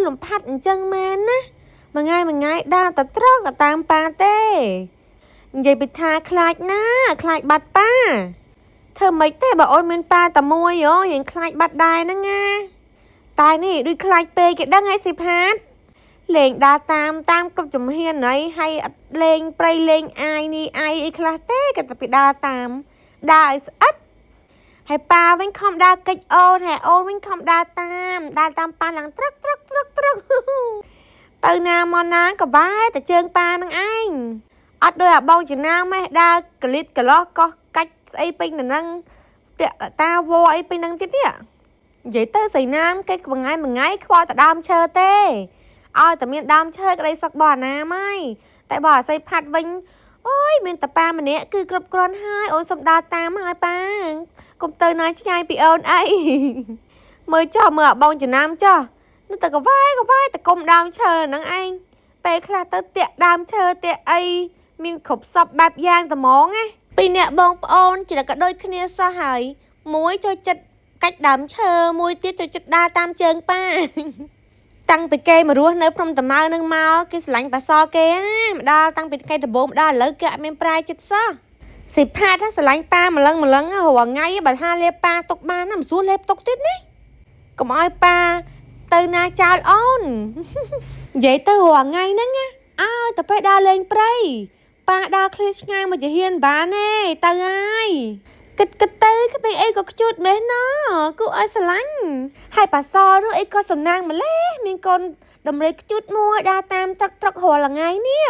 លំផាត់អញ្ចឹងមែនណាមួយថ្ងៃមួយថ្ងៃដើរតែត្រង់តែតាមប៉ាទេនិយាយពីថាខ្លាចណាខ្លាចបាត់ប៉ាធ្វើម៉េចទេបើអូនមានប៉ាតែមួយហ៎រៀងខ្លាចបាត់ដែរហ្នឹងណាតែនេះដូចខ្លាចពេកគេដឹងហើយស៊ីផាតលេងដើរតាមតាមគ្រប់ជំហានហើយហើយអត់លេងព្រៃលេងអាយនេះអាយអីខ្លះទេគេតែពីដើរតាមដើរឲ្យស្អិតហើយប៉ាវិញខំដើរកិច្ចអូនហើយអូនវិញខំដើរតាមដើរតាមប៉ាឡើងត្រឹកត្រឹកត្រឹកត្រឹកទៅណាមកណាក៏វ៉ែតែជើងប៉ានឹងឯងអត់ដូចអាបងចំណាម៉េះដើរកលិតកលោះកោះកាច់ស្អីពេញនឹងតាក់តាវអីពេញនឹងទៀតនេះនិយាយទៅសៃណាមគេមួយថ្ងៃមួយថ្ងៃខ្វល់តែដើមឈើទេឲ្យតែមានដើមឈើក្តីសុខរបស់អាណាមហើយតែបើអាស័យផាត់វិញអូយមានតែប៉ាម្នាក់គឺគ្រប់គ្រាន់ហើយអូនសុំដើរតាមហើយប៉ាកុំទៅណាឆ្ងាយពីអូនអីមើលចុះមើលអាបងចំណាំចុះនៅតែកវ៉ែកវ៉ែតែគុំដើមឈើហ្នឹងឯងពេលខ្លះទៅតាក់ដើមឈើតាក់អីមានគ្រប់សពបែបយ៉ាងត្មងណាពីរអ្នកបងប្អូនជាក៏ដូចគ្នាសោះហើយមួយចូលចិត្តកាច់ដើមឈើមួយទៀតចូលចិត្តដើរតាមជើងប៉ាតាំងពីគេមករស់នៅភ្នំតាម៉ៅនឹងមកគេស្រឡាញ់ប៉ាសគេណាម្ដងតាំងពីថ្ងៃដំបូងម្ដងឥឡូវគេអត់មានប្រាយចិត្តសោះសិផាតថាស្រឡាញ់ប៉ាម្លឹងម្លឹងរាល់ថ្ងៃបើថាលេបប៉ាទុកបានណាមិនស្រួលលេបទុកទៀតណាកុំឲ្យប៉ាទៅណាចោលអូននិយាយទៅរាល់ថ្ងៃហ្នឹងណាឲ្យតែពេលដើរលេងព្រៃប៉ាដើរឃ្លាតឆ្ងាយមកជាហ៊ានបានទេទៅហើយគិតគិតទៅគ្មានអីក៏ខ្ជូតម៉េះណគួរឲ្យស្រឡាញ់ហើយប៉ាសនោះអីក៏សំណាងម្លេះមានកូនដំរីខ្ជូតមួយដើរតាមត្រឹកត្រឹករាល់ថ្ងៃនេះ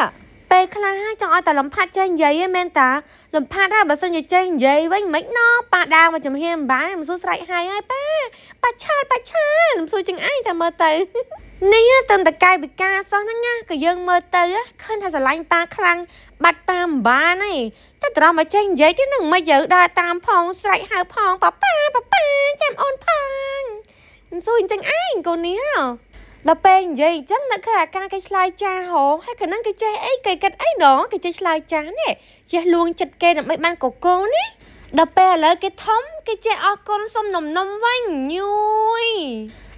ពេលខ្លះចង់ឲ្យតែលំផាត់ចេះនិយាយឯងមែនតាលំផាត់ហើយបើសិនជាចេះនិយាយវិញមិនណប៉ាដើរមកចំហៀនមិនបានមិនសួរស្រែកហើយហើយប៉ាប៉ាឆាលប៉ាឆាលមិនសួរចឹងឯងតែមើលទៅនេះតាមតកាយវិការសោះហ្នឹងណាក៏យើងមើលទៅឃើញថាស្រឡាញ់ប៉ាខ្លាំងបាត់ប៉ាមិនបានទេតែត្រង់មកចេះនិយាយទៀតនឹងមិនយើងដើរតាមផងស្រែកហៅផងប៉ាប៉ាប៉ាប៉ាចាំអូនផងមិនសួរអញ្ចឹងឯងកូននេះដល់ពេលនិយាយអញ្ចឹងនឹកឃើញអាការគេឆ្លើយចាហងហើយក៏នឹងគេចេះអីគេគិតអីដងគេចេះឆ្លើយចានេះចេះលួងចិត្តគេដើម្បីបានកកូននេះដល់ពេលឥឡូវគេធំគេចេះអរគុណសុំនំនំវិញញយ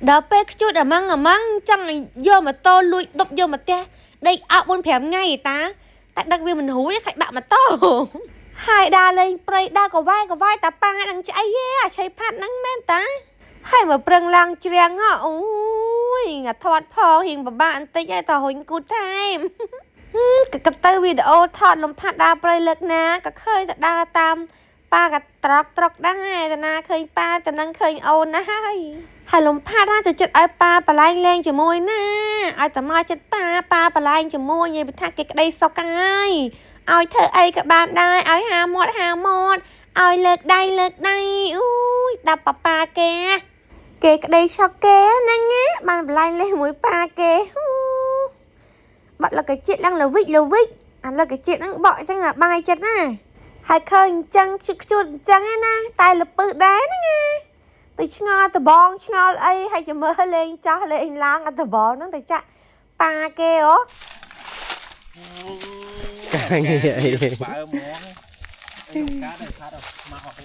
ដល់ពេលខ្ជូតអាម៉ាំងអាម៉ាំងចង់យកម៉ូតូលួចដប់យកមកផ្ទះដេកអោប4 5ថ្ងៃតាតែដឹកវាមិនរួចខ្លាចបាក់ម៉ូតូហើយដើរលេងព្រៃដើរកវ៉ែកវ៉ែតាប៉ានឹងឆ្អីទេអាឆៃផាត់ហ្នឹងមែនតាហើយមកប្រឹងឡើងច្រៀងហ៎អូយអាថតផងរៀងពិបាកបន្តិចហើយតរុញគូតថែមក៏គិតទៅវីដេអូថតលំផាត់ដើរព្រៃលើកណាក៏ឃើញតែដើរតាមប៉ាក៏ត្រកត្រកដែរតាណាឃើញប៉ាតានឹងឃើញអូនណាហើយហើយលំផាត់ណាចូលចិត្តឲ្យប៉ាបលែងលេងជាមួយណាឲ្យតែមកចិត្តប៉ាប៉ាបលែងជាមួយនិយាយថាគេក្តីសុខហើយឲ្យធ្វើអីក៏បានដែរឲ្យហាមាត់ហាមាត់ឲ្យលើកដៃលើកដៃអូយដាប់ប៉ាប៉ាគេគេក្តីឆក់គេហ្នឹងណាបានបលែងលេងមួយប៉ាគេបាត់លកជាតិឡើងលវិចលវិចអាលកជាតិហ្នឹងបក់អញ្ចឹងបាយចិត្តណាហើយឃើញអញ្ចឹងខ្ជូតអញ្ចឹងណាតែលពឹសដែរហ្នឹងណាទៅឆ្ងល់ដបងឆ្ងល់អីហើយចាំមើលលេងចោះលេងឡើងអត់ដបងហ្នឹងទៅចាក់ប៉ាគេហ៎កាងារអីបើហ្មងអីកាដែរខាត់មកអស់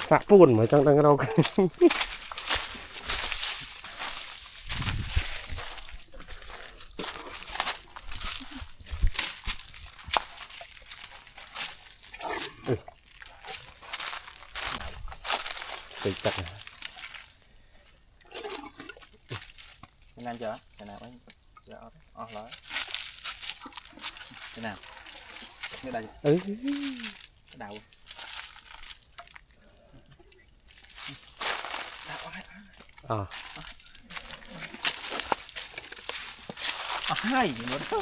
សាក់ពួនមកចង់ដឹងរកតិចទឹកណាំចើណាំអីអត់អស់ឡើយណាំនេះដៃ អឺដៅអអស់ហើយមើលទៅ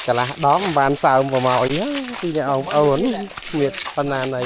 កន្លះដងបានសើមប្រម៉ោយពីអ្នកអូនមានប៉ុណ្ណាណី